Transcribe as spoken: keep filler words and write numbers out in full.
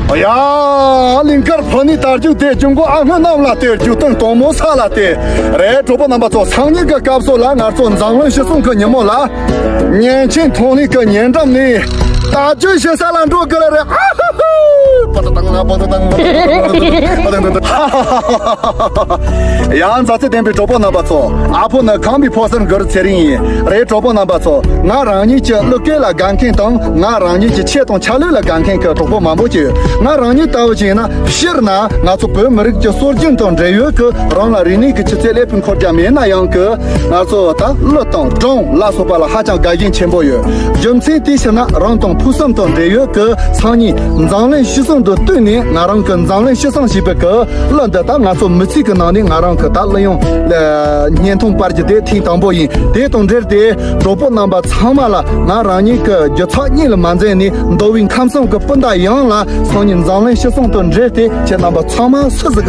ཡ། གླིང་དཀར་ཕུ་ནུའི་དར་རྒྱུག་དེ་རྒྱུག་མགོ་ཨ་སྔོན་གནམ་ལ་དེ་རྒྱུག་སྟེང་དོང་མོ་ས་ལ་དེ་རེད། གྲོགས་པོ་རྣམ་པ་ཚོ། སང་ཉིན་གྱི་སྐབས་སུ་ལ་ང་ཚོ་འཛམ་གླིང་སྤྱི་སྲུང་གི་ཉིན་མོ་ལ། ཉན་ཆེན་མཐོང་ལེན་གྱི་ཉེ་འགྲམ་ནས་དར་རྒྱུག་བྱེད་ས་ལ་འགྲོ་དགོས་ལ་རེད། ཨ་ཧུ་ཧུ། པ་ཏ་ཏང་ང་པ་ཏ་ཏང་། ཡང་མཛའ་བརྩེ་ལྡན་པའི་གྲོགས་པོ་རྣམ་པ་ཚོ། ཨ་ཕོ་ནི་ཁམས་པའི་ཕོ་གསར་གུ་རུ་ཚེ་རིང་ཡིན། རེད། གྲོགས་པོ་རྣམ་པ་ཚོ། ང་རང་ཉིད་ཀྱི་བློ་སྐད་ལ་དགའ་མཁན་དང་། ང་རང་ཉིད་ཀྱི་ཆེ་དང་ཆ་ལུགས་ལ་དགའ་མཁན་གྱི་གྲོགས་པོ་མང་པོ་ཅིག་ཡོད། ང་རང་ཉིད་ལྟ་བུ་ཅིག་ཡིན་ན། སྤྱིར་ན་ང་ཚོ་བོད་མི་རིགས་ཀྱི་སྲོལ་རྒྱུན་དང་འབྲེལ་ཡོད་ཀྱི་རང་ལ་རིག་གནས་ཀྱི་ཆུ་ཚད་ཀླད་པའི་འཁོར་རྒྱ་མེད་ན་ཡང་གི། ང་ཚོ་ད་གླུ་དང་སྒྲུང་ལ་སོགས་པ་ལ་ཧ་ཅང་དགའ་ཞེན་ཆེན་པོ་ཡོད། རྒྱུ་མཚན་དེའི་ཕྱིར་ན་རང་དང་ཕུགས་བསམ་དང་འབྲེལ་ཡོད་ཀྱི་སང་ཉིན་འཛམ་གླིང་སྤྱི་སྲུང་དུ་བཏུད་ནས་ང་རང་གི་འཛམ་གླིང་སྤྱི་སྲུང་ཞེས་པའི་གི་གླུ་འདི་ད་ང་ཚོ་མི་ཚེ་གི་ནང་ནས་ང་རང་གི་ད་གླུ་དབྱངས་ལ་བརྙན་ཐུང་སྤར་རྒྱུ་དེ་ཐེངས་དང་པོ་ཡིན། དེ་དང་འབྲེལ་ཏེ་གྲོགས་པོ་རྣམ་པ་ཚང་མ་ལ་ང་རང་ཉིད་ཀྱི་རྒྱུ་ཚོགས་གཉིས་ལ་མ་འཛེམས་ནས་མདོ་དབུས་ཁམས་གསུམ་གྱི་སྤུན་ཟླ་ཡོངས་ལ་སང་ཉིན་འཛམ་གླིང་སྤྱི་སྲུང་དང་འབྲེལ་ཏེ་ཁྱེད་རྣམ་པ་ཚང་མ་སུ་ཟིག